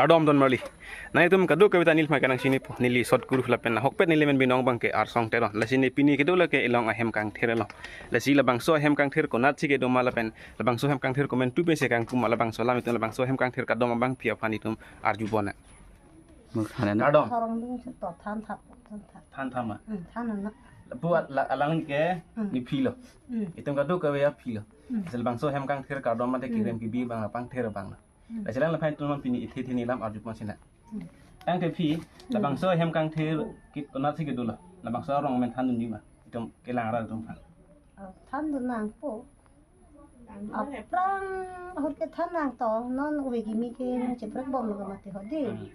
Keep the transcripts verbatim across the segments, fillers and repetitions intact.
Ardom don marli. Nanglitum kadokave ta neli ma kanang chinipo. Neli Sot Kuru lapen ahokpet neli men binong abangke Arsong Teron. Lasi ne pini kedo lake elong ahem kangthir lo. Lasi labangso ahem kangthir konatsi kedo ma lapen labangso ahem kangthir komantu pensi kangpu ma, labangso alam itum, labangso ahem kangthir kadom abangpi aphan itum arjubom nang. Mukhanan. Ardom. Thorong dung si to than thap, than thap. Than thap ma. Hmm, than anak. Lapu al-, alangli ke Hmm. ne phi lo. Hmm. Itum kadokave aphi lo. Hmm. Lasi labangso ahem kangthir kadom mate Hmm. kirem kebi abang apangthir abang lo. Hmm. Lasi alang lapen itum pini ithe the ne lam arjupon sinang. Hmm. Tangte phi, Hmm. labangso ahem kangthir ke konatsi kedo lo. Labangso arong men thandunji ma. Itum kelang arat atum aphan. Ah, thandun nangpo. Aphrang ahut ke than nang to, non ove kimi ke nangcheprekbomlo mati hodi. Hmm.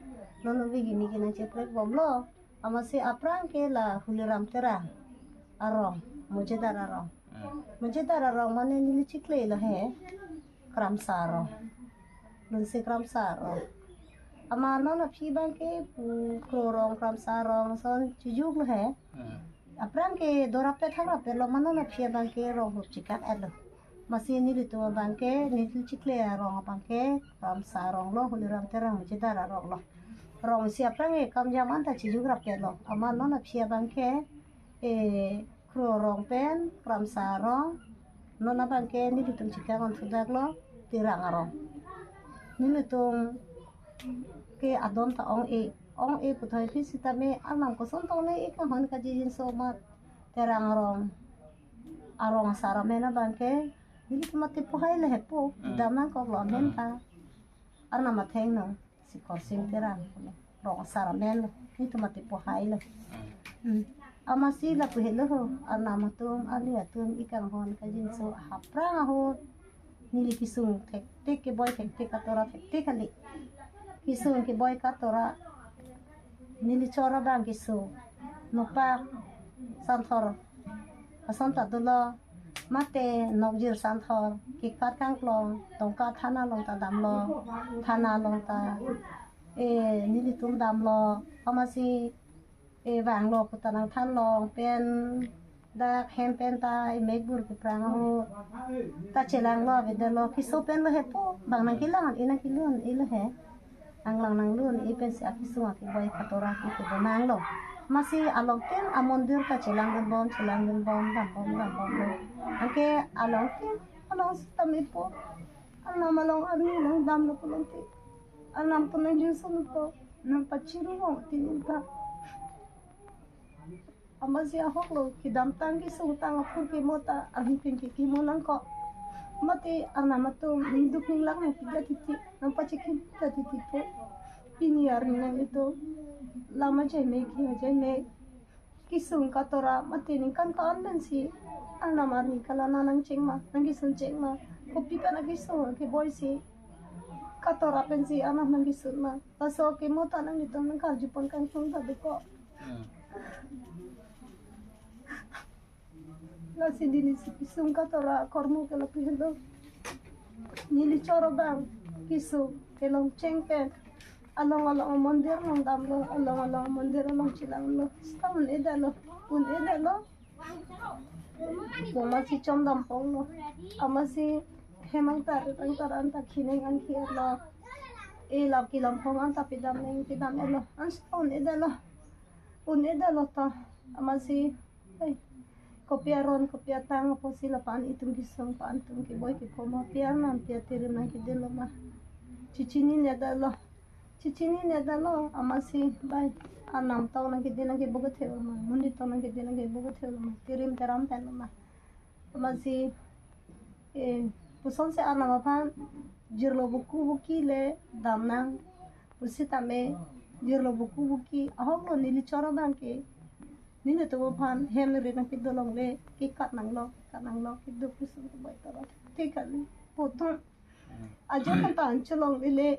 Non ove kimi ke nangcheprekbomlo. Amatsi aphrang ke la Huliram Terang arong, Mojadar arong. Hmm. Mojadar arong mane neli chikle lo he, Kramsa arong. Neli si Kramsa arong. Amat non aphi abangke pu Kro arong, Kramsa arong ason chijuk lo he. Hmm. Aphrang ke dorapet thangrapet lo, amat non aphi abangke rong rup chikak et lo. Amatsi nelitum abangke, neli chikle arong abangke, Kramsa arong lo, Huliram Terang Mojadar arong lo. Rong si aphrang ke kam jam anta chijukrapet lo. Amat non aphi abangke, eh, Kro arong pen, Kramsa arong, non abangke nelitum chikak on thudak lo, Terang arong. Nelitum ke adon ta ong-e, ong-e puthot aphi sitame alam koson tong ne ik ahon kajinso amat Terang arong, arong asar amen abangke nelitum mati pohai le hepo, Hmm. dam nangkok lo amen ta. Arnam atheng no, si Korsing Terang, rong asar amen lo, nelitum mati pohai lo. Hmm. Amatsi lapu helo ho, arnam atum, arni atum, ik ahon kajinso aphrang ahut neli kesung thektik, keboi thektik, katora thektik kali. Kesung keboi katora neli chor abang kesung. Nopak Santhor ason ta dolo, mate Nokjir Santhor, kekat kangklong, tongka thana along ta damlo, thana along ta, eh, nelitum damlo, amatsi, eh, vanglo pu ta nangthanlo, pen dak hem pen ta, eh, mekbur keprang ahut ta chelanglo, avedetlo, keso pen lo hepo, bang nangkelang, eh, nangkelun, eh, lo he. Nanglang nanglun, eh, pensi akesung akeboi katora ke kedo nanglo. Amatsi along tin amondir ta chelangdunbom, chelangdunbom, dambom, dambom lo. Anke along tin, along sitame po. Arnam along arni nangdamlo pulote, arnam atum nangjinso nangpo, nangpachiru bom tinin ta. Amatsi ahok lo, kedamtang kesungtang apor kemo ta, arni pen ke kemo nangkok. Mate arnam atum ningduk ninglak nangpida titi, nangpachekimda titi po. Pini arni nanglitum lam ajai me, ke ajai me, kesung katora mate ningkan ko-an pensi arnam arni kalana nangcheng ma, nangkesun cheng ma. Kopi pen akesung keboi si katora pensi arnam nangkesun ma. Laso kemo ta nanglitum nangkarjupon kangtung ta deko. Hmm. Lasi neli si kesung katora akormo ke lapu helo. Neli chor abang kesung kelong cheng pen along along mondir along damlo, along along mondir along chelanglo. Seta un-edetlo, un-edetlo. Amatsi chomdam ponglo. Amatsi hem angtar, angtar anta khineng angkhi etlo. E lam kelam phong anta pidam neng pidam etlo. An seta un-edetlo. Un-edetlo ta. Amatsi, ai, kopi aron, kopi atang apotsi lapu-an itum kesung, lapu-an itum keboi kepho ma, pi arnam pi atirim nangkedinlo ma. Chechinine detlo. Chechinine detlo, amatsi, bai, arnam tong nangkedin nangkebo kethe lo ma, monit tong nangkedin nangkebo kethe lo ma, tirim teram pen lo ma. Amatsi, eh, pusonsi arnam aphan jirlo buku buki le dam nang pusitame, jirlo buku buki ahok lo, neli chor abang ke, nelitum aphan hem ri nangkedo longle, kekat nanglo, kekat nanglo, keduk kesung keboi katora thektik kali. Puthot ajo kan ta an chelongle le.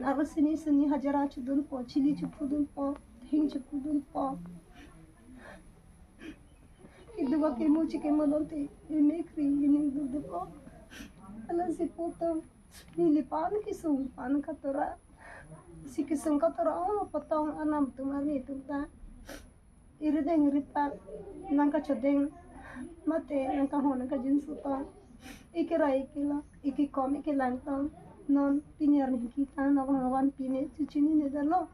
Aro sini sini hajira chedunpo, chili chephudunpo, thing chephudunpo. Keduk akemo chekemo lote, emekri ening dukdukpo. Lasi puthot neli lapu-an kesung, lapu-an katora. Si kesung katora, oh, potong arnam atum arni atum ta. Irideng iripak, nangkachodeng, mate nangkahon nangkajinso tong. Ikera ikela, ikekom ikelang tong. Non pini arni kita nok nang van pine chichinine detlo.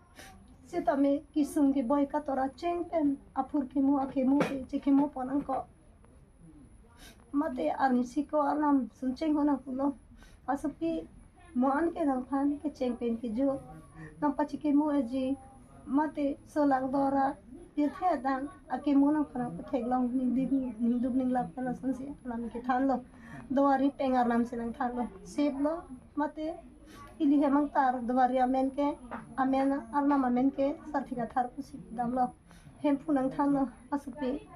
Sitame kesung keboi katora cheng pen aphur kemo akemo ke chekemo pon nangkok. Mate arnisi ko arnam sun cheng ho nang pulo. Asopi mo an ke nangphan kecheng pen kejut nang pachekemo aji. Mate solak dora pirthe adang akemo nangphan nang patheklong ningduk ningduk ninglap pen asonsi arnam kethanlo. Dowari peng arnam si nangthanlo. Sip lo. Mate ili hem angtar Dowari amen ke, amen arnam amen ke Sarthik Athar pusi damlo. Hemphu nangthanlo asopi.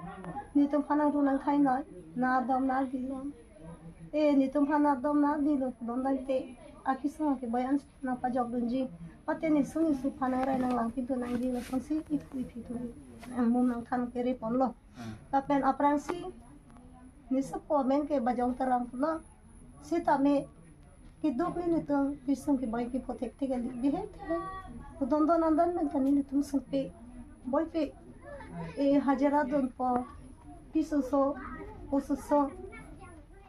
Netum aphan nangru nangthai noi. Nardom nardilo. E, netum aphan nardom nardilo pudon dangte akesung keboi an nangpajok dunji. Mate nesu nesu aphan nangrai nanglangpi dun nangji lo asonsi iphu iphi atum nangmum nangthan kere ponlo. Lapen aphrangsi nesu po amen ke Bajong Terang pulo. Sitame keduk nelitum kesung keboi kepho thekthe kali, bihe the. Kudon don andan pen ta nelitum sungpe, boipe. E, hajira dunpo, pisoso, ososo,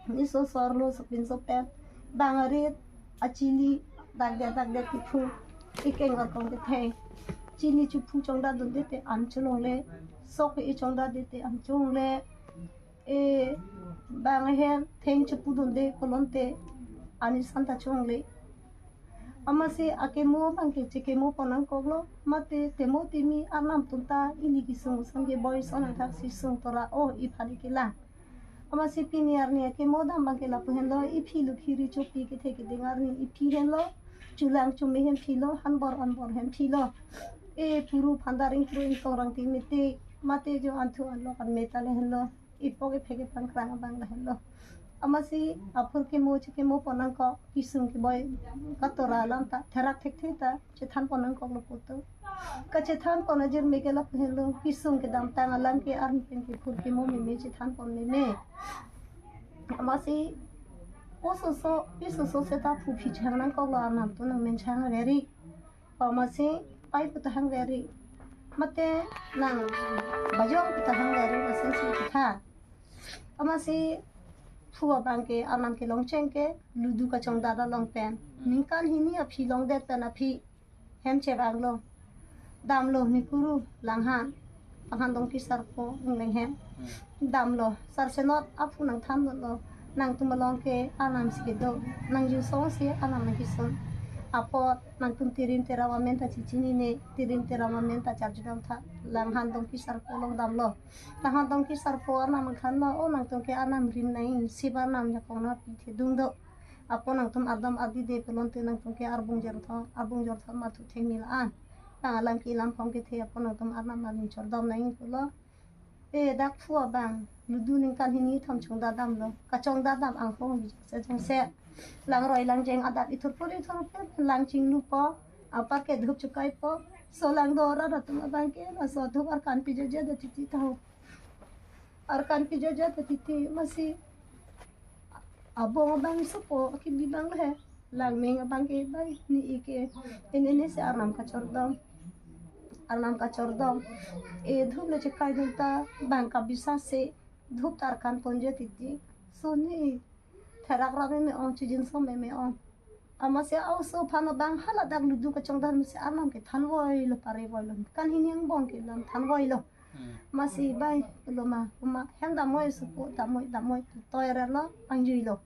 nisoso arlo sopinso pen. Bang arit, achini, dakdet dakdet kephu, ikeng arkong ketheng. Chini chephu chongdat dunde te an cholongle, sok e chongdatde te an cholongle. E, bang ahem theng chepu dunde pulote ani santa chongle. Amatsi akemo abang ke chekemo pon nangkoklo, mate temo temi arnam atum ta ili kesung asong keboi ason athaksi sung tora o iphan kelang. Amatsi pini arni akemo dam abang ke lapu henlo, iphi lo khiri chopi kethe keding arni iphi henlo, chulang chumi hemphi lo, hanbor anbor hemphi lo. E, puru phandar ingkru ingtong rangti mete, mate jo anthu anlok an meta le henlo. Ipok iphek ipangkrang abang lahenlo. Amatsi aphur kemo chekemo pon nangkok, kesung keboi katora alam ta therak thekthe ta chethan pon nangkoklo pu to. Kachethan pon ajirme ke lapu henlo, kesung kedamtang alam ke arni pen ke phur kemo meme chethan pon meme. Amatsi ososo, pisoso seta phu phi chang nangkoklo, arnam atum nangmen chang veri. Amatsi pai pu ta hang veri. Mate nang bajong pu ta hang veri, asonsi kethan. Amatsi phu abang ke arnam kelong cheng ke ludu kachongdat along pen. Ningkan hini aphi longdet pen aphi hem chevanglo. Damlo nikuru langhan. Panghan Dongki Sarpo ingleng hem. Damlo, Sarsenot aphu nangthan dunlo. Nangtum along ke arnam si kedo. Nang jingso si arnam nangkesun. Apot nangtum tirim terawa amen ta chichinine, tirim terawa amen ta charjudam tha. Langhan Dongki Sarpo along damlo. Langhan Dongki Sarpo arnam nangthanlo, o nangtum ke arnam rim nai, sip arnam jakong na pi thedung do. Apot nangtum ardom ardide pulote nangtum ke arbung jortho, arbung jortho mathu thengmi la-an. Bang alam ke lam phong kethe apot nangtum arnam arni chordom nai pulo. E, dak phu abang, ludu ningkan hini thom chongdat damlo. Kachongdat dam angkong bijak se jongse. Langroi langjeng adat ithurpur ithurpur lang chinglupo. Apar ke dhup chukaipo. Solang dora atum abang ke laso dhup arkan pijoje da titi tahu. Arkan pijoje da titi amatsi abong abang sopo akibi abang le. Langmeng abang ke bai ni ike. Ini ni si arnam kachordom. Arnam kachordom. E, dhup le chekai dun ta bang kabisa se dhup ta arkan ponje titi. So ni therak ra meme ong, chijinso meme ong. Amatsi a-oso aphan abang hala dak ludu kachongdat amatsi arnam kethan voilo, pare voilo. Kan hini angbong ke lam than voilo. Amatsi bai lo ma, ma hem damoi supu, damoi, damoi, toy relo, pangjuilo.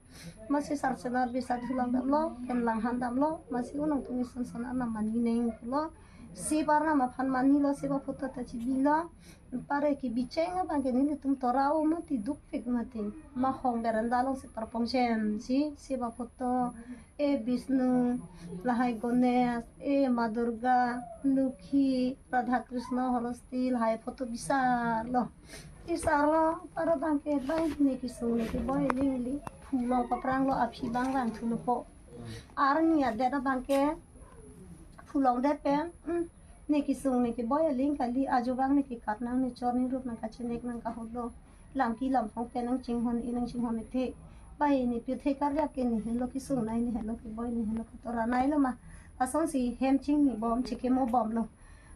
Amatsi Sarsenot bisa thulang damlo, pen langhan damlo, amatsi unang tumi son son arnam mani neng pulo. Sip arnam aphan manilo, sip aphoto ta chibilo. Pare kebi cheng abang ke nelitum tora o mati dukpik mati. Mahong berenda along si parpong chen si, sip aphoto, e Bishnu, lahai Ganesh, e Ma Durga, Lokhi, Radha Krishna, Horosti, lahai photo bisarlo. Bisarlo, paro abang ke bai ne kesung ne keboi lingli. Phu long papranglo, aphi abang vangthulo po. Arni adet abang ke phu longdet pen, mm, ne kesung ne keboi aling kali, ajo abang ne kekat nang, ne chor ne rup nang kachenek nang kaholo. Lamki lamphong pen nang chinghon i nang chinghon i the. Bai ne pirthe karjap ke ne helo kesung nai, ne helo keboi, ne helo katora nailo ma. Asonsi hem chingnibom, chekemobomlo.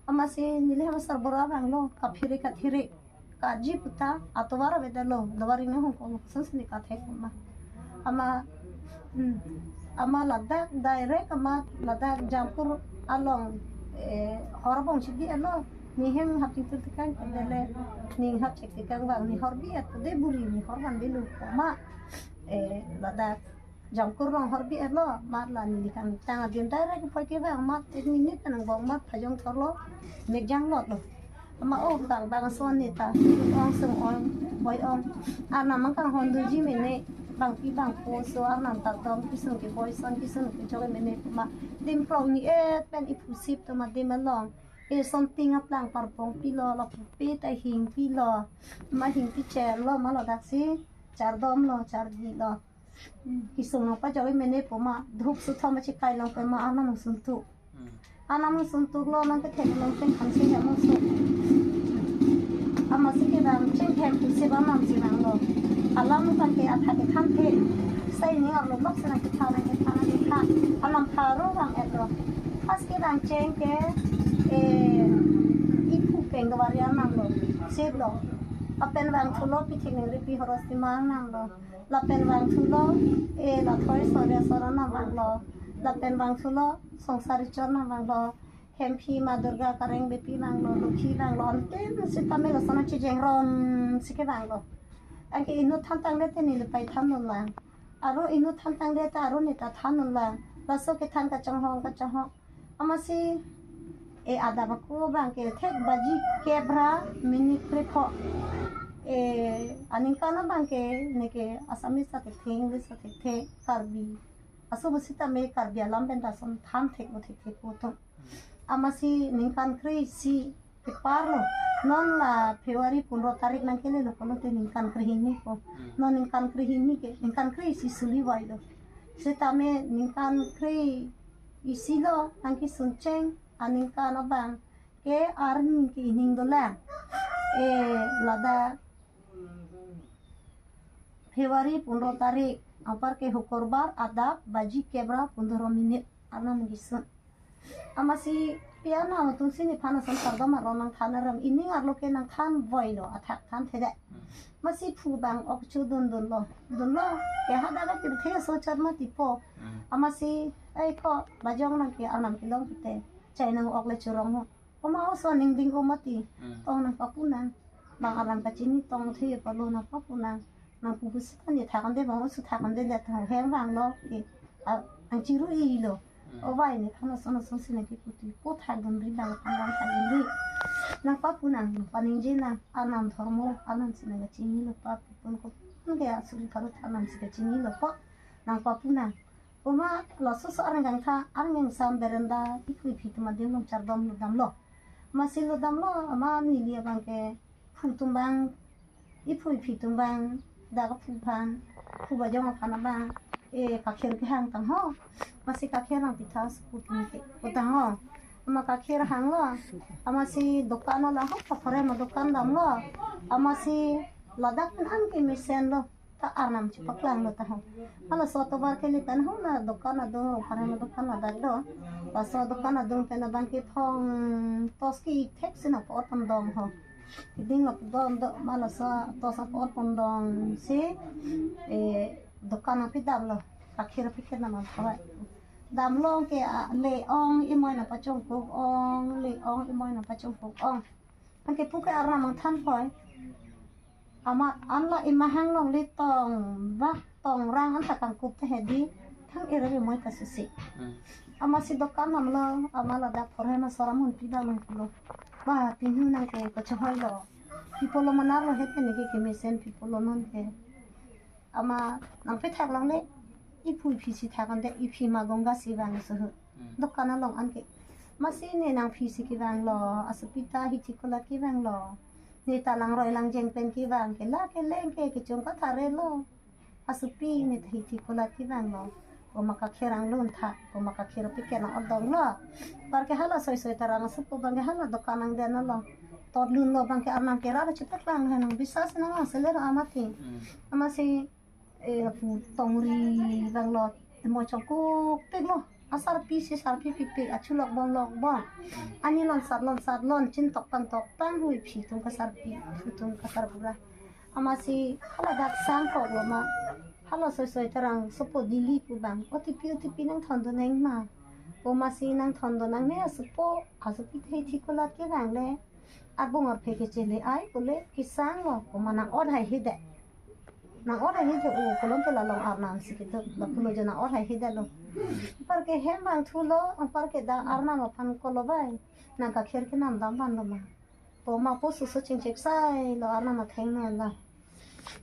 Amatsi neli hem asarbura abang lo, kaphere kathere. Kaji puta, atovar avedetlo, Dowari ne hongkong, asonsi ne kathek ma. Amat, hmm. Ama ladak direct ama ladak Jamkur along, eh, hor bong chidi alo. Ni hem hap chingtur tekang kedele, ni hap chek tekang bang, ni hor bi at de buri ni hor bang delu. Ama, eh, ladak Jamkur along hor bi alo, mat la ni likang tang adim direct poi ke bang, mat ek minute nang bong mat phajong thorlo, mek jang lot lo. Ama o bang bang son ni ta, ong sung ong, boi ong. Arnam mang kang hon duji mene, bang pi bang po so arnam ta dom kisung ke boi son kisung ke chok mene ma. Dim klong ni et pen iphu sip to ma dim along. E son ting aplang parpong pilo, lo pu pe ta hing pilo. Ma hing pi cher lo ma ladak si, char dom lo, char di lo. Kisung nang pajok mene po ma, dhup su thom ma chikai long pe ma arnam sung tu. Hmm. Arnam sung tu lo nang ke thek long pen khan si ya mo su. Ama si ke bang cheng them tu si ba nam si nang lo. Alam kan ke atha ke than the. Sai ni arlo lok si nang ke than nang ke than nang ke than. Alam pharo bang et lo. Pas ke bang cheng ke, eh, iphu peng ke varian nang lo. Sip lo. Lapen bang thulo pi thek nang ri pi horos ti mang nang lo. Lapen bang thulo, eh, la thoi sorya sora nang bang lo. Lapen bang thulo, songsari chor nang bang lo. Hemphi ma Durga kareng bepi bang lo, lokhi bang lo. Antin sitame lason achijeng ron si ke bang lo. Anke inut than tangdet te ni le pai than lo lang. Aro inut than tangdet te aro ni ta than lo lang. Laso ke than kachonghong kachonghong. Ama si, eh, adap ako bang ke thek baji kep ra minute krepho. Eh, aningkan abang ke neke Assamese ta thekthe, English ta thekthe, Karbi. Aso bo sitame Karbi alam pen ta son than thek bo thekthe po to. Ama si ningkan kre-isi kepar lo. Non la February pundro tarik nang kele lo, kono te ningkan krehini ko. Hmm. Non ningkan krehini ke, ningkan kre-isi suli vai lo. Sitame ningkan kre-isi lo, nang kisun cheng, aningkan abang ke arni ke ining dolang. Eh, ladak February pundro tarik, apar ke Hukurbar adap baji kep ra pundro minute arnam kisun. Ama si pia na tung si ni phan ason kardom arlo nang than aram ining arlo ke nang than voi lo athak than thede. Hmm. Ama si phu bang ok chu dun dun lo. Dun lo. Ke hada ka pirthe so char ma tipo. Hmm. Ama si ai ko bajong nang ke arnam kelong kete. Chai nang ok le churong ho. Oma oso ning ding ko mati. Hmm. Tong nang papu nang. Bang arnam kachini tong the palo nang papu nang. Nang pupu sita ni thakam de bang oso thakam de le thang hem bang lo. Ke, a, ang chiru i lo. Hmm. O bai ni khana sono sosi nang kiputi. Ko thak dun ri bang khang bang thak dun ri. Nang papu nang, nang paningje nang, arnam dhormo, arnam si nang kachini lo papu pun ko. Nang ke asuri karo arnam si kachini lo po. Nang papu nang. Oma laso so arnam kangtha, arnam sam berenda, iphu iphi atum adim along chardom lo dam lo. Ama si lo dam lo, ama neli abang ke phu atum bang, iphu iphi atum bang, dak aphu aphan, phu bajong aphan abang, eh, kakhir kehang tang ho. Ama si kakhir nang pitha suku atum ke, ko tang ho. Ama kakhir hang lo, ama si dokan lo ho, kaphore ma dokan dam lo, ama si ladak pen an ke mesen lo. Ta arnam chepaklang lo ta ho. Hala so tovar kele pen ho la dokan adung ro phare ma dokan adak do. Laso dokan adung pen abang ke thong tos ke ik thek si nang po-ot pon dong ho. Keding lo dong do ma laso tos po-ot pon dong si, eh, dokan api dam lo. Kakhir pikir nama kawai. Dam long ke, ah, le ong imoi nang pachongkuk ong, le ong imoi nang pachongkuk ong. Anke pu ke arnam ang than poi. Ama an la imahang longle tong bak tong rang an ta kangkup te hedi thang ere moi ta susi. Hmm. Ama si dokan nam lo, ama ladak phore ma soram hun pi dam pulo. Ba pinu nang ke kachehoi lo. Pi pulo manar lo het pen ke kemesen pi pulo non ke. Ama nang pethak longle iphu iphi si thak ante iphi ma gongga si bang suhu. Hmm. Dokan along an ke. Masi ne nang phi si kevang lo, asopi ta hithi kolat kevang lo. Ne ta langroi langjeng pen kevang ke la keleng ke kechung kathare lo. Asopi ne ta hithi kolat kevang lo. Oma kakhir anglun tha, oma kakhir pikir nang odong lo. Par ke hala soi soi ta rang asopo bang ke hala dokan angden lo. Tot lun lo bang ke arnam ke rara chepaklang lo nang bisa si nang lang seler amati. Hmm. Ama si eh, lapu tongri vang lo, mo chongkuk pik lo. Asarpi si sarpi pipik, achulok bom lok bom. Ani lonsat lonsat lon, chin tok pang tok pang, hui phi tum kasarpi, phi tum kasarbura. Ama si hala dak sang kok lo ma. Alo soi soi tarang sopo Delhi pu bang. O T P, O T P nangthondun nang ma. Pu masi nangthondun nangne asopo, asopi thei thikolat ke bang le. Abung arphe kechele ai pule kisang lo, pu ma nang-ot haihedet. Nang-ot haihedet o, kolom pela long arnam si kedo, lapulo jo nang-ot haihedet lo. Anpar ke hem bang thulo, anpar ke da arnam aphan kolo bai. Nang kakhir kenam dam ban lo ma. Pu ma pu susu chingchek sai lo arnam atheng no la.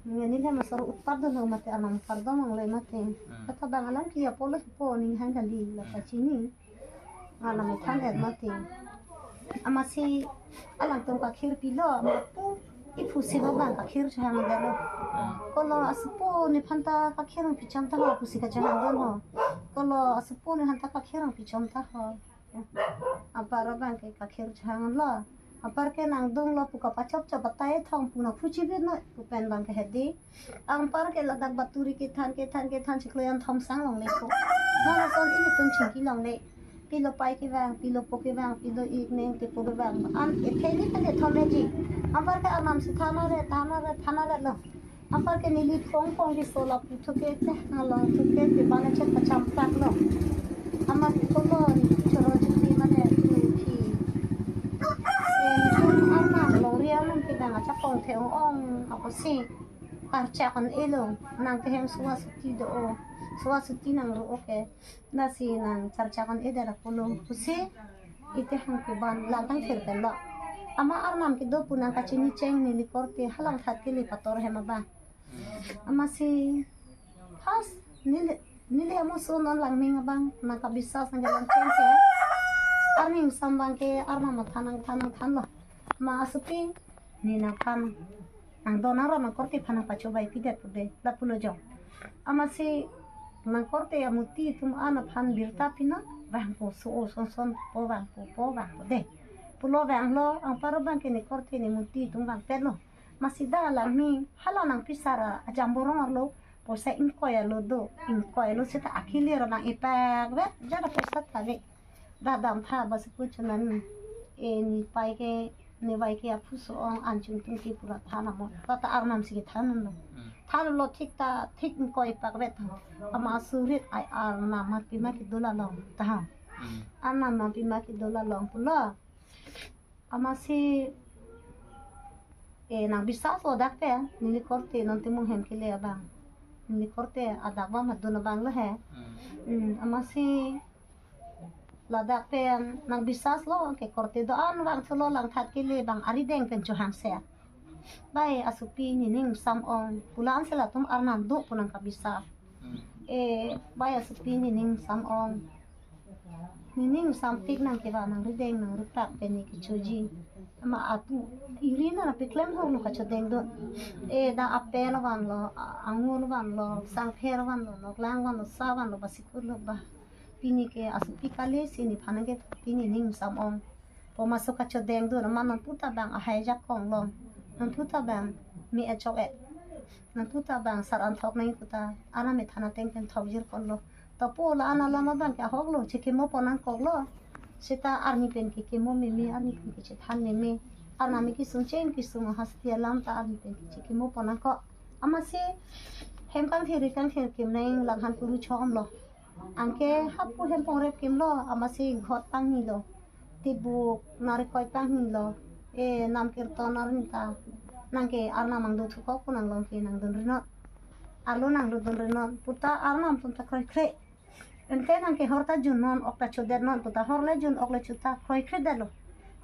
Neli hem asor utpat do lo mate arnam utpat do mang le mate. Hmm. Kata bang alam kiya polo po ning hang kali la pachini. Arnam than er mate. Amatsi alangtum kakhir pilo, ma pu iphu si ba bang kakhir chehang dalo. Hmm. Kolo asopo nephan ta kakhir pichom ta ho, pusi kachehang dun ho. Kolo asopo nephan ta kakhir pichom ta ho. Anpar bang ke kakhir chehang lo. Anpar ke nangdung lo pu kapachop chop atai thong pu nang phuchi bit no pu pen bang ke hedi. Anpar ke ladak baturi kethan kethan kethan chiklo an thom sang longle ko. Nang son ilitum chingki longle. Pilo pai kevang, pilo po kevang, pilo ik neng tepo kevang. An ephe ni pen de thom ji. Anpar ke arnam si thana re, thana re, thana re lo. Anpar ke neli pong pong di sola pu thuke te, ngalong thuke te bana chet pacham tak lo. Amat ko lo ni choro chuti mane tu ki. Eh, nelitum arnam longri arnam kedang achapong the ong ong apo si. Karchak an elo, nang ke hem suwa suti do o. Suwa suti nang ro o ke. Lasi nang charchak an eder apolo pusi ite hang ke ban lang tang thir pen lo. Ama arnam kedo pu nang kachini cheng neli korte halangthat kele pator hem abang. Amatsi first neli, neli amo so non langming abang nang kabisas nang jalan cheng ke. Arning sam bang ke arnam athan nangthan nangthan lo. Ma asopi ne nangphan nangdon aro nang korte aphan nang pachobai pidet pude lapulo jo. Amatsi nang korte amuti atum an aphan birta pinon, vangpo so o son son po vangpo po vangpo de. Pulo vanglo, anpar bang ke ne korte ne muti atum vangpet lo. Amatsi da langmi hala nang pisara ajamborong arlo poisa ingkoi alo do, ingkoi alo seta akhili ro nang ipak ve jada poisa ta ve. Dadam tha bas kuchunan, e ne pai ke ne vai ke aphu so ong an chungtung ke pura than amo. Kata arnam si kethan lo. Hmm. Than lo thik ta thik ingkoi pak vet tha. Ama surit ai arnam ma pima kedo la long tha. Hmm. Arnam ma pima kedo la long pulo. Amatsi e nang bisas lo dak pen neli korte non temung hem kele abang. Neli korte adak bang madun abang lo he. Hmm. Hmm, amatsi ladak pen nang bisas lo ke korte do-an vang thulo langthat kele bang arideng pen chohang se. Bai asopi nening sam ong pulo an si latum arnam do pu nang kabisas. Hmm. E bai asopi nening sam ong. Nening sam tik nang keva nang rideng nang riprak pen ne kechoji. Ama atu iri na piklem hor lo kachodeng do. E da apel vanlo, a-, angur vanlo, sangpher vanlo, noklang vanlo, sa vanlo, basikur lo ba. Pini ke asopi kali si nephan ke pini ning sam ong. Po maso kachodeng do, nama nangputa bang ahai jakong long. Nangputa bang me achok e. Nangputa bang sar anthok nang puta. Ana me thana teng pen thok jir kon lo. To po la ana lama bang ke ahok lo, chekemo po nangkok lo. Seta arni pen ke kemo meme, arni pen ke chethan meme. Arnam kesung cheng kesung hasti alam ta arni pen ke chekemo po nangkok. Amatsi hem kangthir kangthir kim nang langhan kuru chom lo. Anke hapu hem pongrep kim lo, amatsi ghot pangni lo. Tibuk narikoi pangni lo. E nam kirton arni ta. Nang ke arnam angdo thukok pu nang long ke nang dun rinot. Arlo nang dun rinot. Puta arnam atum ta kroikre. Ente nang ke hor ta jun non, ok ta chodet non, puta hor le jun, ok le chuta kroikre det lo.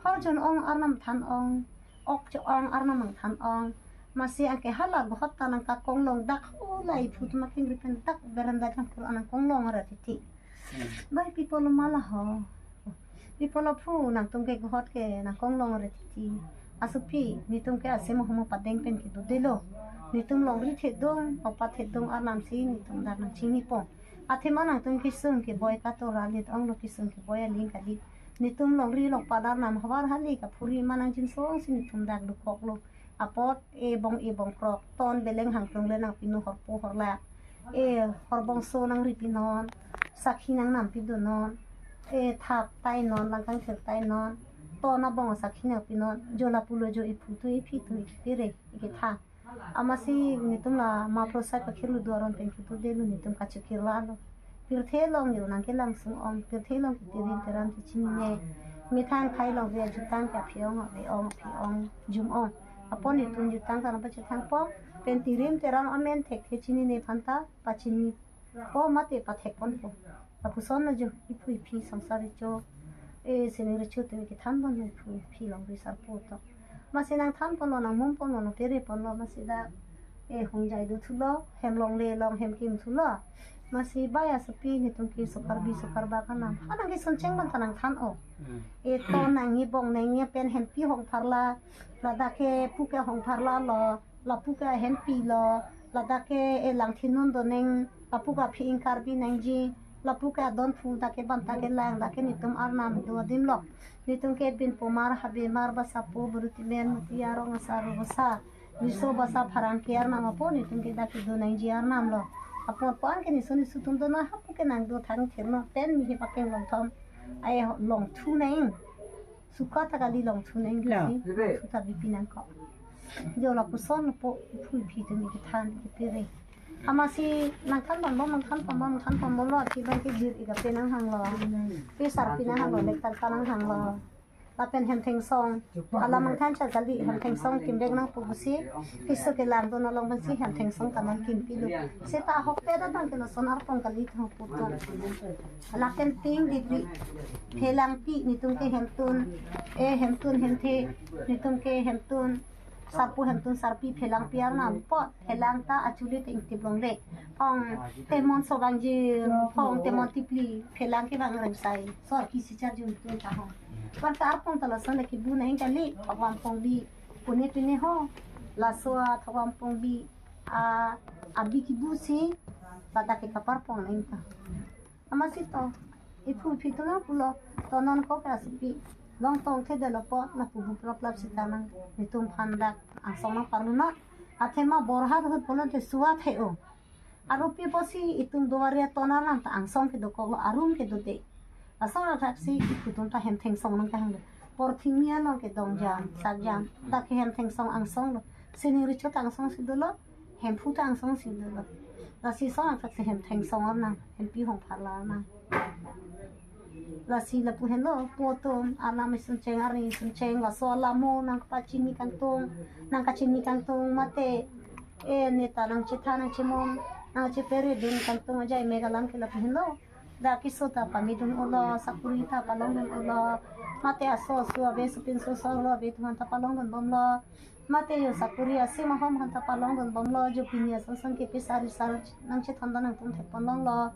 Hor jun ong arnam than ong. Ok cho ong arnam angthan ong. Amatsi anke hala ghot ta nang kakong long dak hala iphu atum aking ripen dak berenda jangkur anang kong long ra titi. Hmm. Bai pi pulo ma la ho. Pi pulo phu nangtum ke ghot ke nang kong long ra titi. Asopi netum ke ase mo homo padeng pen kedo det lo. Netum longri thedung, opat thedung arnam si netum dak nang chinipo. Athema nangtum kesung keboi katora lit ong lo kesung keboi aling kali. Netum longri longpat arnam havar hali kaphuri manang jinsong si netum dak dukok lo. Apot e bong e bong krok ton beleng hangtung le nang pinu horpo horla. E horbong so nang ripi non. Sakhi nang nam pidu non. E thap tai non langkang thir tai non. Ton abong sakhi nang pinon. Jo lapulo jo iphu tu iphi tu ikipire ikitha. Amatsi netum la ma prosai pakhirlu do aron pen kepu delu netum kachukir lalo. Pirthe along yo nangkelang sung-ong, pirthe along ketirim teram si chinine. Methang khai along re jutang ke aphi-ong, ave-ong, aphi-ong, jum-ong. Apot netum jutang ta nangpachethangpo, pen tirim teram amen thekthe chinine aphanta pachini. O mate pathekponpo. Lapuson lo jo, iphu iphi songsar recho. E sining recho tumi kethanponlo iphu iphi longri sarpo to. Amatsi nangthanponlo, nangmumponlo, nangpereponlo, amatsi dak e hongjai dothulo, hem longle along hem kimthulo. Amatsi bai asopi netum ke so Karbi so Karbak anam. Ha nangkesun cheng aphanta nangthan-o. Hmm. E to nangji bong nangji pen hempi hongpharla, ladak ke pu ke hongpharlalo, lapu ke hempi lo, ladak ke e langthinun do nang, lapu ke aphi ingkar bi nangji, lapu ke adon phu dak ke banta kelang, dak ke netum arnam do adim lo. Netum ke binpomar, habemar, basapo, buruti men, muti arong asar basa, riso basa pharang ke arnam apot netum ke dak kedo nangji arnam lo. Apot apot an ke neso neso atum do na hapu ke nangdo thang thir no pen mihi pakeng longthom. Ai longthu nang. Suka ta kali longthu nang. Ya, si bebe. Suta bipi nangkok. Jo lapuson po iphu iphi tumi kethan kepere. Amatsi nangthanponbom, nangthanponbom, nangthanponbomlo, achi bang ke jir ika pe nanghanglo. Pe sarpi nanghanglo, lektar ta nanghanglo. Lapen hem thengsong. Alam nangthan char kali, hem thengsong kimvek nangpo pusi. Keso kelang do along pensi hem thengsong ta nangkimpilo. Seta ahokpet abang ke lason arpong kali thang puto. Lapen ting dibri phelangpi netum ke hemtun, e hemtun hemthe, netum ke hemtun, sarpo hemtun sarpi phelangpi arnam apot, phelang ta achuli te ingtip longle. Ong temon so bangji, ong temon tipli, phelang ke bang rengsai, sor kisi char jun tun ta hong. Wan ta arpong ta lason le kebu nang kali, thokwampong bi, pune pine ho, laso a thokwampong bi, a, abi kebu si, ladak ke kaparpong nang ta. Amatsi to, iphu iphi atum nangpulo, to non ko ke asopi, long tong the delo po, na pubu plap plap sita nang, netum aphan dak, angsong nangparlu na, athema borhat hut pulote suat he-o. Arupi pusi itum do-ari aton arnam ta angsong kedokoklo, arum kedode. Lason athaksi iphu atum ta hem thengsong nangkehanglo. Porthimi along ke dongjam, sakjam, dak ke hem thengsong angsong lo. Sining recho ta angsong si dolo, hemphu ta angsong si dolo. Lasi son athaksi hem thengsong arnam, hempi hongpharla arnam. Lasi lapu henlo, po atum, arnam isun cheng, arni isun cheng, laso alamo nangpachini kangtung, nangkachini kangtung, mate, e neta nangchethan nangchemon, nangcheperedun kangtung ajai mek alam ke lapu henlo. Dak keso ta pamidun-olo, sakuri ta palongdun-olo, mate aso aso ave, sopinso solo ave atum aphan ta palongdunbomlo, mate jo sakuri asim ahom aphan ta palongdunbomlo, jo pini ason ason kepi sari sar nangchethan do nangtum thekponlonglo.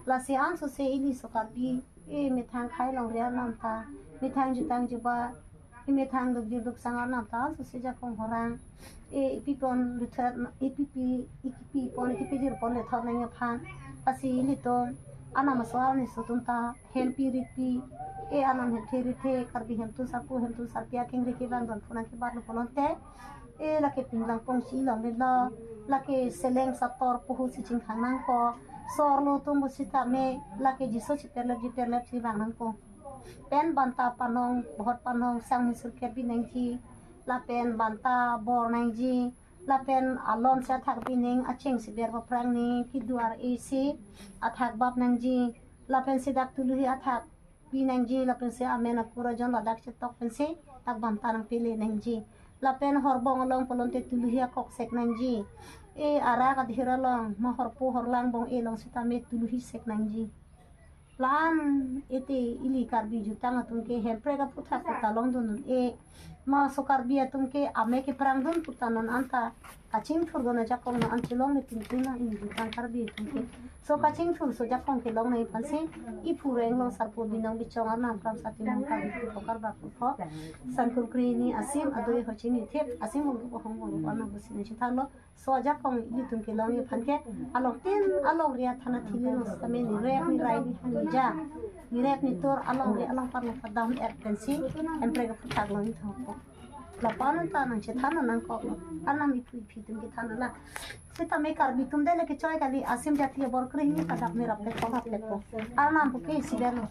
Lasi anso se ili so Karbi, e methang khai longri arnam ta, methang jutang juba, e methang dukjir duksang arnam ta anso se jakong horang, e ipi pon luthat, ipi pi, ikipi pon, ikipi jir pon lethot nangji aphan. Lasi ilitum, anam aso arni aso atum ta, hempi ritpi, e anam hemthe rithe, Karbi hemtun sarpo, hemtun sarpi akengri kevang don phu nangkebatlo pulote, e lake pinglang pongsi longlelo, lake seleng sator puhu si chingthang nangpo, sorlo atum pusitame, lake jiso si perlep ji perlep si vang nangpo. Pen banta panong, bohot panong, sang musur kebi nangji, lapen banta bor nangji, lapen alon si athak bi nang, acheng si ber paprang nang, kedo ar-e si athak bap nangji, lapen si dak tuluhi athak bi nangji, lapen si amen akur ajon ladak chetok pensi dak banta nangpele nangji. Lapen horbong along pulote tuluhi akok sek nangji. E arak adhir along, ma horpo horlang bong-e along sitame tuluhi sek nangji. La-an ete ili Karbi jutang atum ke hemprek aphuthak puta longdun un-e. Ma so Karbi atum ke ame keprangdun puta non anta kachingthur dona jakong non an chelong ne tingting na ili jutang Karbi atum ke. So kachingthur so jakong kelong nangji aphansi iphu reng long sarpo binong bichong arnam kram sati mong Karbi pu thokar bak pu tho. San kurkri ni asim adoi ho chinithip asim mong ko hong mong ko na busi nangchethanlo. So ajakong ilitum kelongji aphan ke along tin alongri athana thili no sitame nirek nirai nihani ja, nirek nitur alongri along parlo padam er pensi hemprek aphuthak longji thangpo. Lapu-an ta nangchethan nangkok lo. Arnam iphu iphi atum kethan la. Sitame Karbi atum dele kechoi kali asim jati abor krehini ta dak merap pekok hap pekok. Arnam puke isivet lo.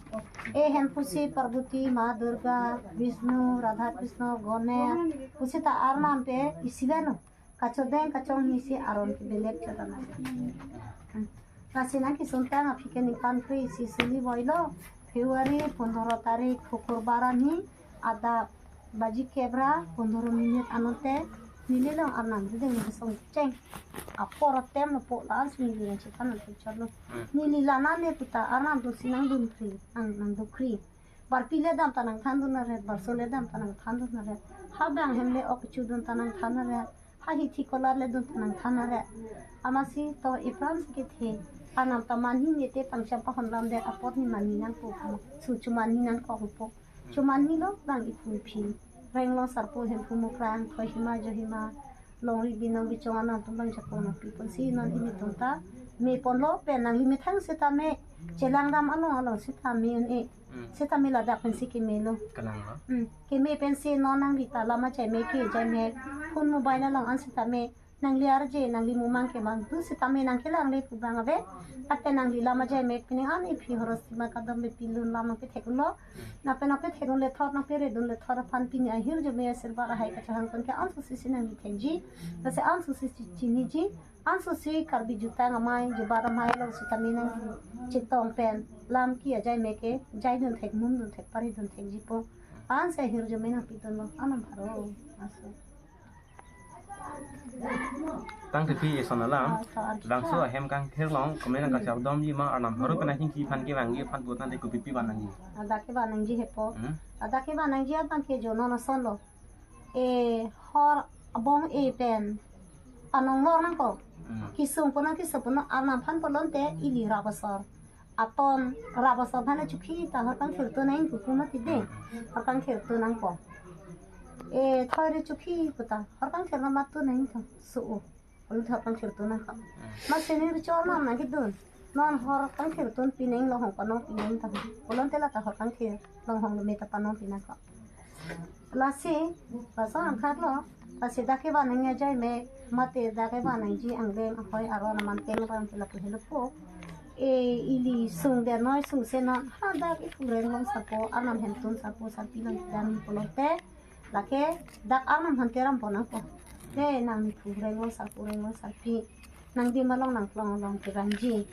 E hem pusi Parvati, Ma Durga, Vishnu, Radha Krishna, Ganesh, pusi ta arnam pe isivet lo. Kachodeng kachongni si aron ke belek chot anai. Hmm. Lasi nangkisuntang aphi ke ningkan kre-isi suli voilo, February pondoro tarik Shukurbar arni, adap baji kep ra pondoro minit anonte, neli along arnam dudeng kesong cheng. Apor atem lo po la-an si neli nangchethan nangchotlo. Hmm. Neli la-an ne puta arnam do si nangdun kri, nang, nangdukri. Barpi le dam ta nangthandun aret, barso le dam ta nangthandun aret. Ha bang hem le ok chu dun ta nangthan aret. Ha hithi kolar le dun ta nangthan aret. Amatsi to ipran si kethe. Arnam ta manhi ne te pangcham pahon lam det apot ni manhi nangpo. Su chumanhi nangkok po. Chumanhi lo bang iphu iphi. Renglong sarpo Hemphu Mukrang, Kohima Johima, Longri Binong Bichong anam tum bang chakong nangpiponsi non ilitum ta meponlo pen nangli methang seta me, chelang dam along along seta me un-e. Hmm. Seta me ladak pensi kemelo. Kalang lo. Hmm. Keme pensi non nangli ta lam ajai me ke ajai me, phone mobile along an seta me, nangli arje, nangli mumang kemang tu seta me nangkelang le pu bang ave. Ate nangli lam ajai me pining an iphi horosima kadom be pilun lam nangpethek lo. Hmm. Lapen nangpethek le thot, nangperedun le thot aphan pini ahirjume asirbat ahai kachehang pen ke anso si si nangli thekji. Lasi anso si si chiniji. Anso si Karbi jutang amei, jubat amei along seta me nangchetong pen lam ke ajai me ke jaidun thek, mumdun thek, paridun thekji po. Ansi ahirjume nangpidun lo, anam pharo. Aso. Tangte pi eson alam. Ah, to, ah, bangso ahem kangthir along, kome nangkachardom ji ma arnam haru pen ahin ki phan kevangji aphan putan te kopi pi van nangji. Adak kevan nangji hepo. Hmm? Adak kevan nangji abang ke jo non ason lo. E hor abong e pen panong lor nangkok. Hmm. Kisung ponang kisung ponang arnam aphan pulote ili rap asor. Aton rap asor aphan chukhi ta hor kangthir tu nang kuku mati de. Hor kangthir tu nangkok. E thoi re chukhi puta hor kangthir na matu nang tu su u. Ulu thot kangthir tu nangkok. Hmm. Amatsi neli chor non nangkedun. Non hor kangthir tun pineng longhong panong pineng ta. Pulote la ta hor kangthir longhong lo me ta panong pinangkok. Lasi, laso angkak lo. Lasi dak kevan nangji ajai me, mate dak kevan nangji angleng ahoi aron aman teng ram ke lapu helo po. E ili sung de noi sung se non. Ha dak iphu renglong sarpo, arnam hemtun sarpo, sarpi long dam pulote. Lake dak arnam aphan te ram pon nangpo. Le nangphu renglong sarpo renglong sarpi. Nangdim along nangklong along kevangji.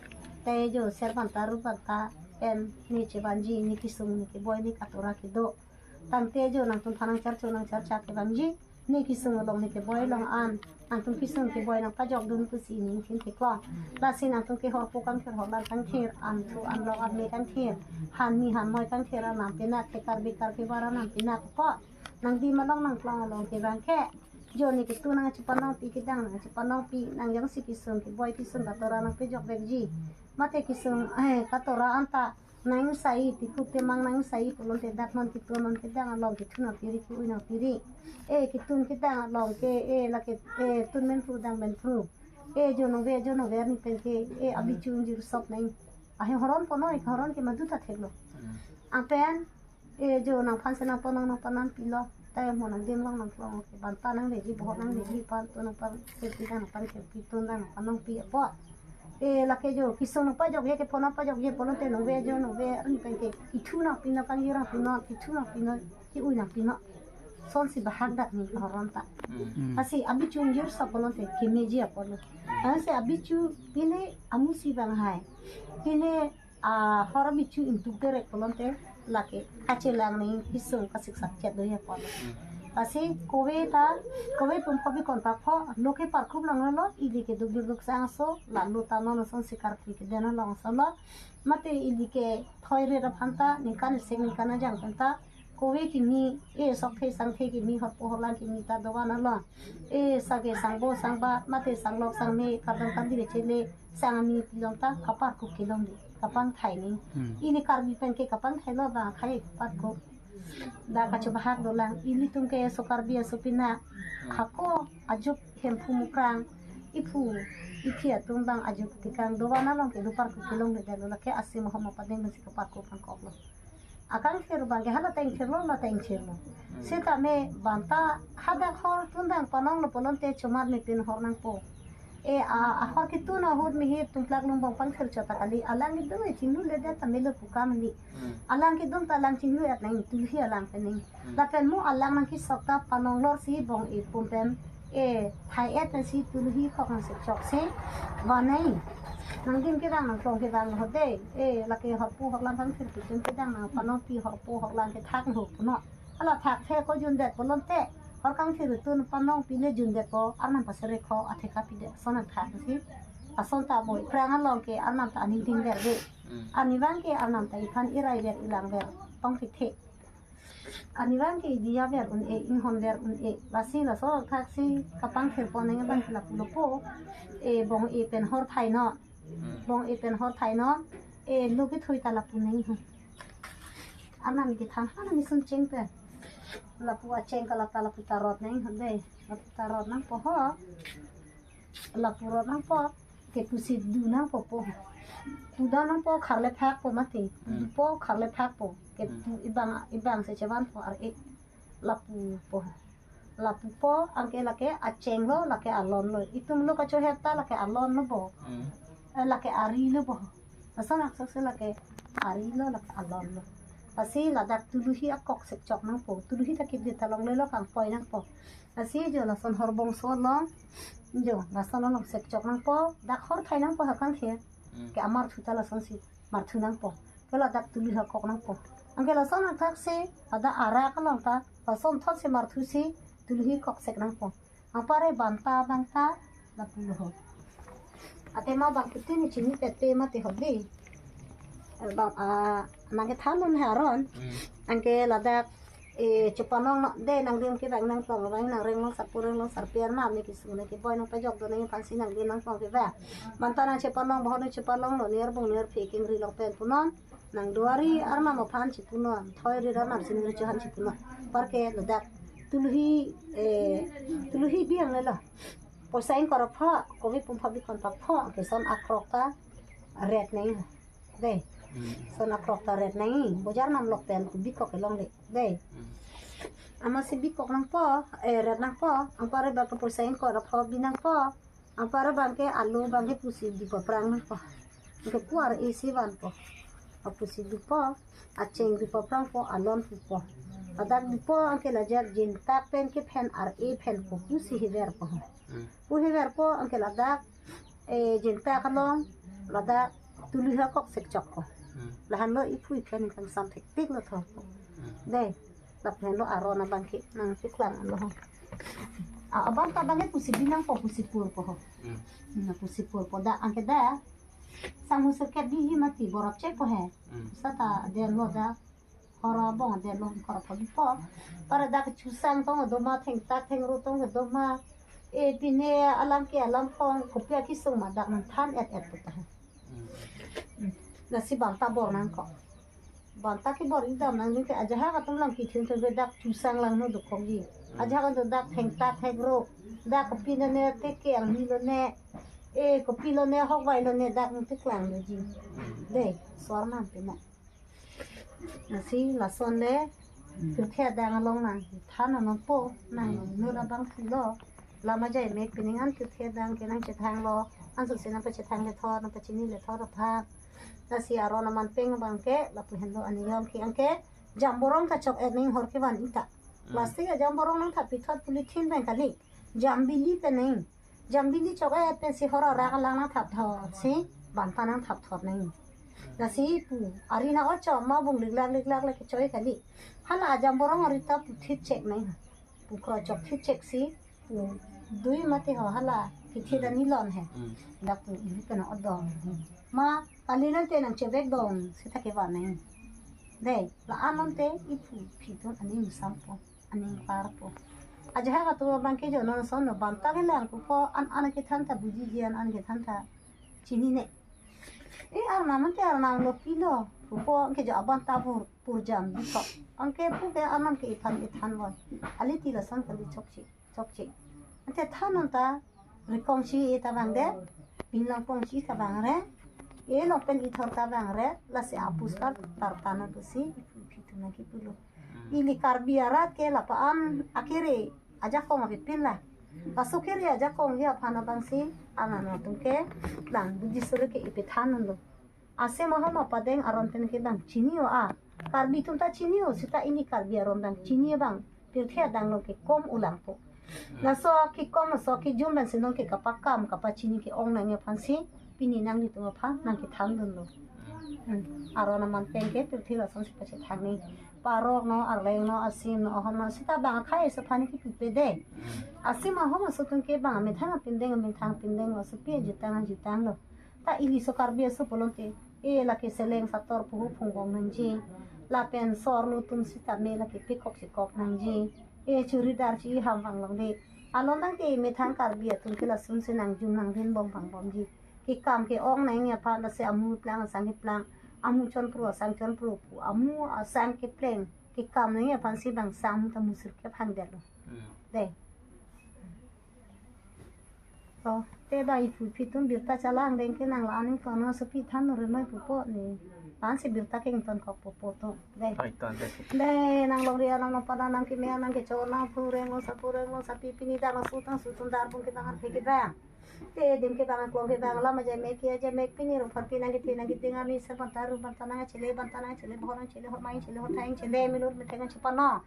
Te jo ser banta ru banta pen ne chevanji, ne kisung ne keboi ne katora kedo. Tangte jo nangtum aphan nangcharcho nangcharcha kevangji. Ne kisung along ne keboi along an. Nangtum kisung keboi nangpajokdun pusi ne ingthin theklong. Lasi nangtum ke horpo kangthir horlang kangthir, anthu anlok arme kangthir, hanmi hanmoi kangthir arnam pinak, ke Karbi Karbi bar arnam pinak po. Nangdim along nangklong along kevang ke. Jo ne ketun nangchepanongpi kedang nangchepanongpi, nang jongsi kisung keboi kisung katora nangpejok vekji. Mate kisung, eh, katora anta nang sai, tikuk temang nang sai pulote dak non ketun non kedang along ketun nangpiri ke-ui nangpiri. Eh, ketun kedang along ke, eh, lake, eh, tun menpru dang menpru. Eh, jo nangve, jo nangve arni pen ke, eh, abichu ingjir sop nang. Ahem horon ponoi, horon ke madu ta theklo. Hmm. Anpen, eh, jo nangphan se nangponong nangpanongpilo. Tai mo nangdim along nangklong ke. Banta nangveji, bohot nangveji, pan tu nangpan, sepi nangpan, sepi tu nangpanongpi apo. Eh, lake jo, kisung nangpajokje ke, pon nangpajokje, pulote nangve jo, nangve arni pen ke. Ithu nangpinang kangjir nangpinang, ithu nangpinang. Ke-ui nangpinang. Sonsi bahak dak ne horon ta. Hmm. Hmm. Lasi abichu ingjir sop pulote kemeji apotlo. Hmm. Lasi abichu pine amusi bang hai. Pine, ah, hor abichu ingtuk derek pulote lake kachelang ne kisung kasik sakchet do apotlo. Hmm. Lasi kove ta, kove pum kopi kontak pho, lo ke parkup lang lo, ili ke duk duk sang so, lalu ta non sonsi karpi keden along so lo. Mate ili ke thoi re ra aphan ta, ningkan isek ningkan ajang pen ta, kove kimi, eh, sok the sang the kimi, horpo horlang kimi ta dovan along. Eh, sage sangbo sangba, mate sanglok sangme, kardom kardi kechele, sang ami pilong ta, kaparkup kelong di, kapangthai ni. Hmm. Ili Karbi pen ke kapangthai lo ba, khai kaparkup. Dak kachobahak dolang, ilitum ke so Karbi aso pinak, hako, ajuk Hemphu Mukrang, iphu, iphi atum bang ajuk tikang dovan along ke doparkup kelongledetlo, lake asim ahom apadeng si kaparkup pangkoklo. Akangthir bang ke hala tengthir lo, la tengthir lo. Hmm. Seta me banta hadak hor tundang panonglo pulote chomar ne pin hor nangpo. E, a, ahor ketun ahut mihip tumplak lumbong pangthir chot ta kali, alang kedun e chinghunledet ta melo pu kam li. Hmm. Alang kedun ta alang chinghu et nang tulhi alang pen nang. Hmm. Lapen mo alang nangkesok ta panong lor si bong-e pum pen E, thai-et pensi tuluhi hok nang sik chok si. Vanei. Nangdim kedang nangklong kedang ho de. E, lake horpo hoklang kangthir pitun kedang nangpanongpi horpo hoklang kethak ho puno. Hala thak the ko jundet po lonte. Hor kangthir tun panongpi le jundet po. Arnam pasere ko atheka pidet. Lason nangthak si. Lason ta boi. Phrang along ke arnam ta aning dingver de. Hmm. Arnivang ke arnam ta iphan irai ver ilang ver. Tong thik thik. Arnivang ke diya ver un-e, inghon ver un-e. Lasi laso thaksi kapangthir pon nang abang ke lapu lo po. E, bong-e pen hor thai non. Hmm. Bong-e pen hor thai non. E, lo kethui ta lapu nang ho. Arnam kethang ha nang isun cheng pen. Lapu acheng ke la ta lapu ta rot nang ho de. Lapu ta rot nangpo ho. Lapu rot nangpo. Ke pusi du nangpo po. Puda nangpo kharle phak po mati. Hmm. Po kharle phak po. Ke Hmm. tu ibang, ibang si chevan po ar-e. Lapu po. Lapu po, anke lake acheng lo, lake alon lo. Itum lo kachohet ta lake alon lo bo. Hmm. Eh, lake ari lo bo. Lason aksok si lake ari lo, lake alon lo. Lasi ladak tuluhi akok sik chok nangpo. Tuluhi ta kidit ta longle lo kangpoi nangpo. Lasi jo lason hor bongso along. Jo, lason along sik chok nangpo. Dak hor thai nangpo ha kangthir. Hmm. Ke amarthu ta lasonsi marthu nangpo. Ke ladak tuluhi akok nangpo. Anke lason nangthaksi, ladak arak along ta, lason thotsi marthusi, tuluhi kok sik nangpo. Anpare banta banta, lapu lo ho. Ate ma bang putin ni chini pete mati ho de. Eh, bang, ah, nang kethan non he aron. Hmm. Anke ladak, e, chepanong no de nangdim kevang nangklong vang nangreng long sarpo reng long sarpi arnam ne kesung ne keboi nangpajok do nangphansi nangdim nangklong kevang. Banta nang chepanong bahon nang chepanong lo ner bong ner phe kengri long pen punon. Nang duari arnam aphan chepunon. Thoi ri arnam si ningri chohan chepunon. Anparke ladak tuluhi, e, tuluhi biang le lo. Poisa ingkoi ra pho, kopi pumpha bikon pa pho, ke son akrok ta ret nang. Dei. Hmm. Son akrok ta ret nang. Bojar nam lok pen ku bikok kelong le. Dei. Hmm. Amatsi bikok nangpo, e, ret nangpo, anpare bang ke poisa ingkoi ra pho bi nangpo. Anpare bang ke alu bang ke pusi dupo prang nangpo. Ke kuar isi vanpo. Apusi dupo, acheng dupo prangpo, alon pupo. Ladak dupo anke lajak jintak pen kephen ar-e phen ko pusi hiver po. Hmm. Pu hiver po anke ladak, e, jintak along, ladak tuluhi akok sik chok po. Hmm. Lahan lo iphu iphen kangsam thektik lo tho. Hmm. Dei, lapen lo aron abang ke nangpeklang lo. A, abang ta bang ke pusi bi nangpo pusi pur po ho. Hmm. Na pusi pur po da anke da. Sang hu seket di hi mati borap chek po he. Hmm. Seta den lo da. Hor abong den lo hor apot po. Anpare dak chusang tong doma thengtak thengro tong doma. E pine alam ke alam kong kopi akesung ma dak nangthan et et po ta. Hmm. Lasi banta bor nangkok. Banta kebor idam nangji ke ajahak atum lang kithim thim ke dak chusang lang no dokok ji. Hmm. Ajahak atum dak thengtak thengro. Dak kopi lone tekel ni lone. E kopi lone hokvai lone dak nangteklang doji. Hmm. Dei, sor nang pina. Lasi lason le, Hmm. pirthe adang along nangthan nangpo, nang Hmm. nur abang si lo. Lama jai mek pining an pirthe adang ke nangchethang lo, anso si nangpachethang le thor, nangpachini le thor aphan. Lasi aron aman peng abang ke, lapu henlo aniyom ke anke, jamborong ta chok et ning hor kevan ita. Hmm. Plastic ajamborong nangthap pithot polythene pen kali, jambili pen ning. Jambili chok et pensi hor arak alang nangthap thot si banta nangthap thot nang. Lasi pu ari na ocho ma bung liklak liklak lake choi kali. Hala ajamborong ari ta pu thit chek nang. Pu kro chok thit chek si pu dui mati ho hala kithi Hmm. dan nilon he. Hmm. Dak pu ili pen odong. Ma kali nang te nangchevek dong seta kevan nang. Dei, la-an nonte iphu phi tun aning sampo. Aning par po. Ajahak atum abang ke jo non son no banta kelang pupo an an kethan ta bujiji an an kethan ta chinine. E arnam ante arnam lo pilo pupo ke jo abanta pur purjam bikok. Anke pu ke arnam ke ithan ithan bon. Ali ti lason kali chokche chokche. Ante than non ta rikong si e ta bang de. Pin long pong si ta bang re. E long pen ithor ta bang re. Lasi apus kar tar ta non pusi iphu phi tun nangkipulo. Ili Karbi arat ke lapu-an akere ajakong apipin la. Laso kere ajakong aphan abangsi anan atum ke lang Buddhist ke ipithan lo. Ase mahama padeng aron pen ke bang chini o a. Karbi atum ta chini o seta ili Karbi aron bang chini bang pirthe adang lo ke kom ulangpo. Laso kekom, laso kejum pensi nonke kapakam, kapachini ke-ong nangji aphansi pini nanglitum aphan nangkethan dunlo. Hmm. Aron aman pen ke pirthe lasonsi pachethang nangji. Parok no, arleng no, asim no, ahom no, sita bang akhai asaphan kepipe de. Asim ahom aso atum ke bang amethang apindeng, amethang apindeng lo, sopi ajutang ajutang lo. Ta ili so Karbi aso pulote, e lake seleng sator puhu phungbom nangji. Lapen sorlo atum sitame lake pekok chekok nangji. E churidar chi-iham vanglong de. Along tangte methang Karbi atum ke lasonsi nangjum nangdin bom vangbomji. Kekam ke-ong nangji aphan lasi amu plang asang keplang. Amu chonpro asang chonpro pu. Amu asang kepleng. Kekam nangji aphansi bang sang amu ta musir ke phang detlo. Hmm. De. Oh, te ba ipu ipi atum birta chala angdeng ke nang la aning kono sopi than nore noi pupo ne. Ansi birta kengton kok pupo to. De. Hai tan de. De, nang longri alam nang pada nang keme nang kecho nang pureng lo sapureng lo sapi pini dang lo sutang sutang dar bung ke bang arphe ke bang. Te dim ke bang klong ke bang lam ajai mek ke ajai mek pini rong phan pi nang ke pi nang ke ding ami sa banta ru banta nang chele banta nang chele bohor nang chele hor main chele hor thaing chele milur metheng chepano.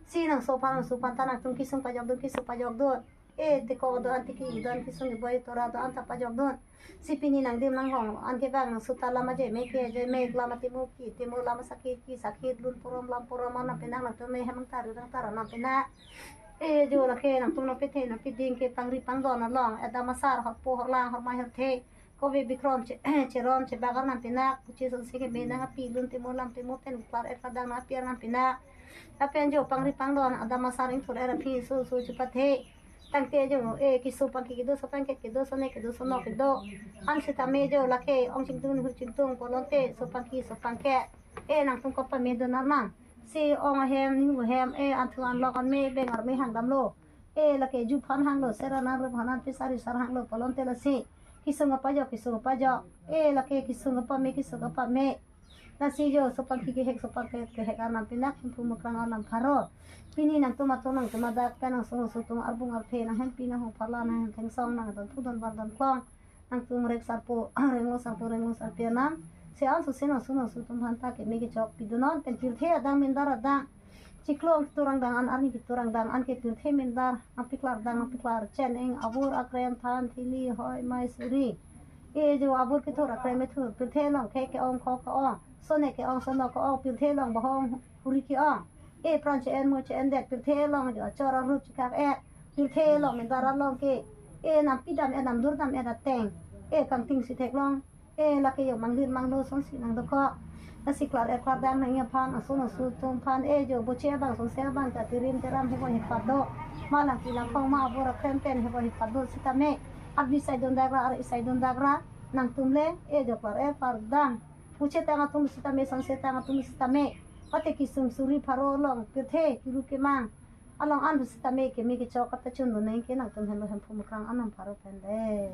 Si nang so phan nang su phan ta nangtum kesung pajok dun kesung pajok dun. E, teko do-an tiki do-an kesung iboi tora do-an ta pajok dun. Si pini nangdim nanghong an ke bang nang suta lam ajai mek ke ajai mek lam atimu ki timu lam asakit ki sakit lun purom lam purom an nang penang nangtum me hemang taru nang tara nang penang. E, jo lake nangtum nang pethe nang piding ke pangri pangdon along. Adam asar horpo horlang hormai horthe. Kove bikrom che, cheron chebak arnam pinak, puchi sonsi keme nang api lun timo lam timo pen klar er kadang nang api arnam pinak. Lapen jo pangri pangdon, adam asar ingthur er aphi su su chepathe. Tangte jo, e, keso pangki kedo, so pangket kedo, so ne kedo, so no kedo. An sitame jo lake, ong chingtung, hu chingtung, pulote, so pangki, so pangket. E, nangtum kopame dun arnam. Si ong ahem, nihu ahem, e, anthu anlok anme, beng arme hangdamlo. E, lake ju phan hanglo, sera nang rup hanan pisari sar hanglo, pulote lasi. Kesung apajok, kesung apajok. E, lake kesung apame, kesung apame. Lasi jo, so pangki kehek, so pangket kehek arnam pinak, Hemphu Mukrang arnam pharo. Pini nangtum atum nangtum adak pen nang sung sung tum arbung arphe, nang hempi nang hong pharla, nang hem thengsong, nang don phu don bar don klong. Nangtum rek sarpo, renglo sarpo, renglo sarpi anam. Si an su si nang su nang su atum aphan ta keme kechok pidunon, pen pirthe adang mindar adang. Chiklo keturang dang an arni keturang dang an ke pirthe mindar, apiklar dang apiklar, chen eng, abur akrem than thili hoi mai suri. E jo abur kethur akrem kethur, pirthe along ke ke-ong ko ke-ong, sone ke-ong sono ke-ong, pirthe along bahong huri ke-ong. E pran che-en mo che-en det, pirthe along jo achor arup chekak et, pirthe along mindar along ke. E nam pidam et nam durdam et ateng. E kangting si theklong. E lake jo manglir manglo sonsi nang dokok. Lasi klar er klar dang nangji aphan, aso nang su atum aphan, e jo boche abang sonsi abang ta tirim tiram hebo hepat do. Ma lang kilang kong ma abur akrem pen hebo hepat do sitame. Ar bisai dun dagra, ar isai dun dagra. Nangtum le, e jo klar er klar dang. Boche tang atum sitame, sonsi tang atum sitame. Pate kesung suri pharo along, pirthe, kiru kemang. Along an sitame keme kechok kata chun do neng ke nangtum henlo Hemphu Mukrang arnam pharo pen de.